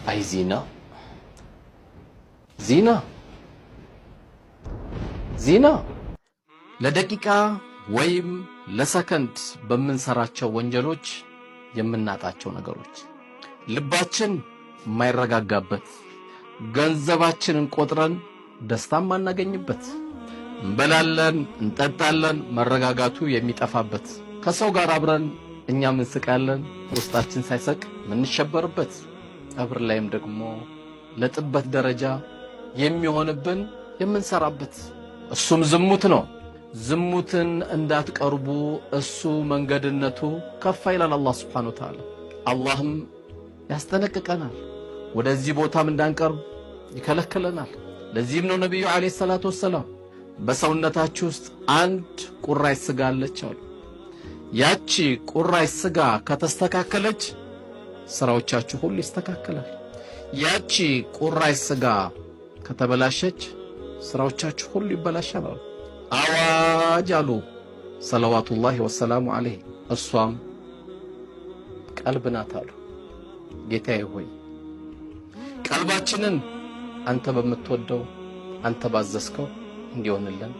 አይ ዚና፣ ዚና፣ ዚና። ለደቂቃ ወይም ለሰከንድ በምንሰራቸው ወንጀሎች የምናጣቸው ነገሮች፣ ልባችን የማይረጋጋበት፣ ገንዘባችንን ቆጥረን ደስታ ማናገኝበት፣ እንበላለን፣ እንጠጣለን፣ መረጋጋቱ የሚጠፋበት፣ ከሰው ጋር አብረን እኛም እንስቃለን፣ ውስጣችን ሳይሰቅ የምንሸበርበት፣ ቀብር ላይም ደግሞ ለጥበት ደረጃ የሚሆንብን የምንሰራበት፣ እሱም ዝሙት ነው። ዝሙትን እንዳትቀርቡ እሱ መንገድነቱ ከፋ ይላል አላህ ሱብሓነሁ ወተዓላ። አላህም ያስጠነቅቀናል። ወደዚህ ቦታም እንዳንቀርብ ይከለክለናል። ለዚህም ነው ነቢዩ ዓለይሂ ሰላቱ ወሰላም በሰውነታችሁ ውስጥ አንድ ቁራጭ ስጋ አለች አሉ። ያቺ ቁራጭ ስጋ ከተስተካከለች ስራዎቻችሁ ሁሉ ይስተካከላል። ያቺ ቁራጭ ስጋ ከተበላሸች ስራዎቻችሁ ሁሉ ይበላሻል አሉ። አዋጅ አሉ ሰለዋቱላሂ ወሰላሙ ዐለይሂ። እሷም ቀልብ ናት አሉ። ጌታዬ ሆይ፣ ቀልባችንን አንተ በምትወደው፣ አንተ ባዘዝከው እንዲሆንልን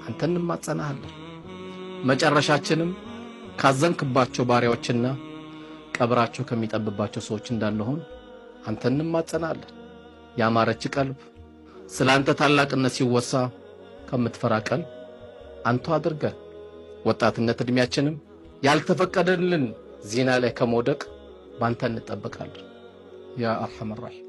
አንተ እንማጸናሃለን። መጨረሻችንም ካዘንክባቸው ባሪያዎችና ቀብራቸው ከሚጠብባቸው ሰዎች እንዳንሆን አንተ እንማጸናለን። ያማረች ቀልብ፣ ስለ አንተ ታላቅነት ሲወሳ ከምትፈራ ቀልብ አንተ አድርገን። ወጣትነት ዕድሜያችንም ያልተፈቀደልን ዚና ላይ ከመውደቅ ባንተ እንጠበቃለን። ያ አርሐመ ራሒም።